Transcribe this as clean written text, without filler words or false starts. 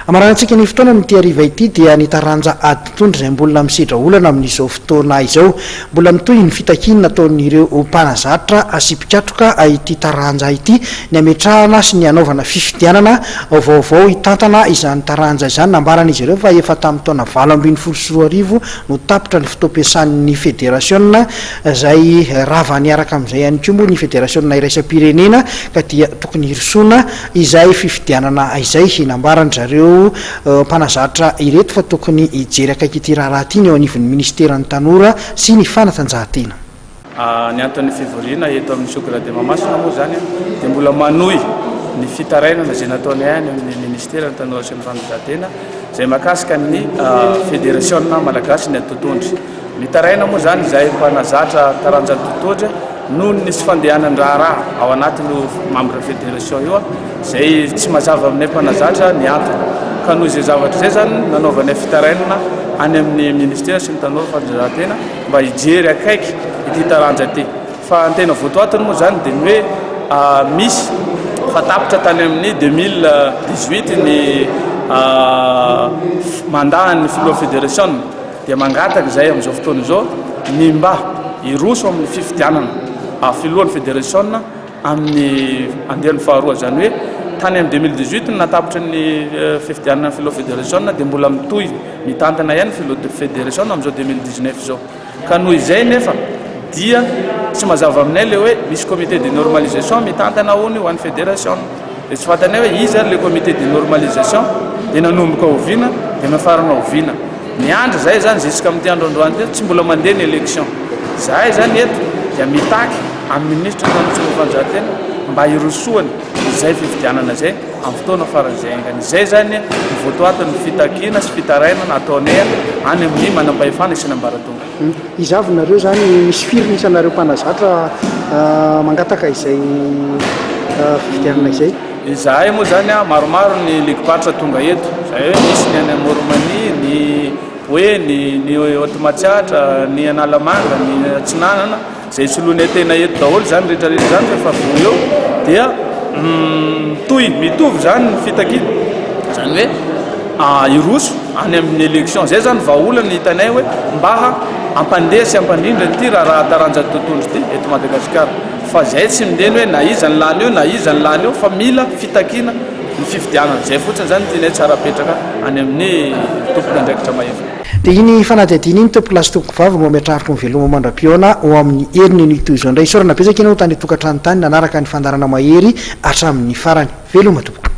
Hamaranantsika ny fotoana amin'ity hariva ity dia ny taranja ady tondro izay mbola misedra olana amin'izao fotoana izao. Mbola mitohy ny fitakiana nataon'ireo mpanazatra sy mpikatroka ity taranja ity ny hametrahana sy ny hanaovana fifidianana vaovao hitantana izany taranja izany. Nambaran'izy ireo fa efa tamin'ny taona 2018 no tapitra ny fotoam-piasan'ny federasiona izay rava niaraka amin'izay ihany koa moa ny federasiona iraisam-pirenena ka dia tokony hirosoana izay fifidianana izay. Nambaran-dry zareo mpanazatra ireto fa tokony hijery akaiky ity raharaha ity ny eo anivon'ny minisiteran'ny tanora sy ny fanatanjahantena. Ny anton'ny fivoriana eto amin'ny Sous-Grade Mahamasina moa izany dia mbola manohy ny fitarainana izay nataonay any amin'ny minisiteran'ny tanora sy ny fanatanjahantena izay mahakasika ny federasiona malagasy ny ady totohondry. Mitaraina moa izany izahay mpanazatra taranja totohondry noho ny tsy fandehanan-draharaha ao anatin'io membre fédération io izay tsy mazava aminay mpanazatra ny antony. Ka noho izay zavatra izay izany nanaovanay fitarainana any amin'ny ministera sy ny tanora fanatanjahantena mba hijery akaiky ity taranja ity. Fa ny tena votoatiny moa izany dia ny hoe misy fa tapitra tany amin'ny 2018 ny mandat an'ny filoha fédération. Dia mangataka izahay amin'izao fotoana izao ny mba hiroso amin'ny fifidianana filohan'ny federasiona amin'ny andiany faharoa. Izany hoe tany amin'ny 2018 no natapitry ny fifidianana ny filoha federasiona dia mbola mitohy mitantana ihany ny filoha federasiona amin'izao 2019 izao. Ka noho izay nefa dia tsy mazava aminay ilay hoe misy comité de normalisation mitantana hono ho an'ny federasiona. Dia tsy fantanay hoe iza ary ilay comité de normalisation, dia nanomboka oviana, dia nafarana oviana. Miandry zahay zany jusqu'à amin'ity andro androany ity tsy mbola mandeha ny élection. Zahay zany eto dia mitaky amin'ny minisitry ny tanora sy ny fanatanjahantena mba hirosoany izay fifidianana izay amin'ny fotoana faran'izay haingana. Izay zany ny votoatin'ny fitakiana sy fitarainana ataonay any amin'ny manampahefana isan'ambaratonga. Iza avy nareo zany, misy firy ny isanareo mpanazatra mangataka izay fifidianana izay? Izahay moa izany maromaro ny ligim-paritra tonga eto, izay hoe misy ny any Amoron'i-Mania, ny Boeny, ny Haute Matsiatra, ny Analamanga, ny Atsinanana, izay soloinay tena eto daholo izany rehetra rehetra izany rehefa voa eo dia mitohy mitovy izany ny fitakiana, izany hoe hiroso any amin'ny élection, izay izany vahaolana hitanay hoe mba hampandeha sy hampandrindra ity raharaha taranja totohondry ity eto Madagasikara. Fa zay tsy miteny hoe na iza ny lany eo na iza ny lany eo fa mila fitakiana ny fifidianana. Zay fotsiny zany no tianay tsara apetraka any amin'ny tompon'andraikitra mahefa. Dia iny fanadihadiana iny tompokolahy sy tompokovavy no ametrahako ny veloma mandra-pihaona ho amin'ny heriny anio toy izao indray. Isaorana betsaka ianao tany an-tokantrano tany nanaraka ny fandaharana Mahery hatramin'ny farany. Veloma tompoko.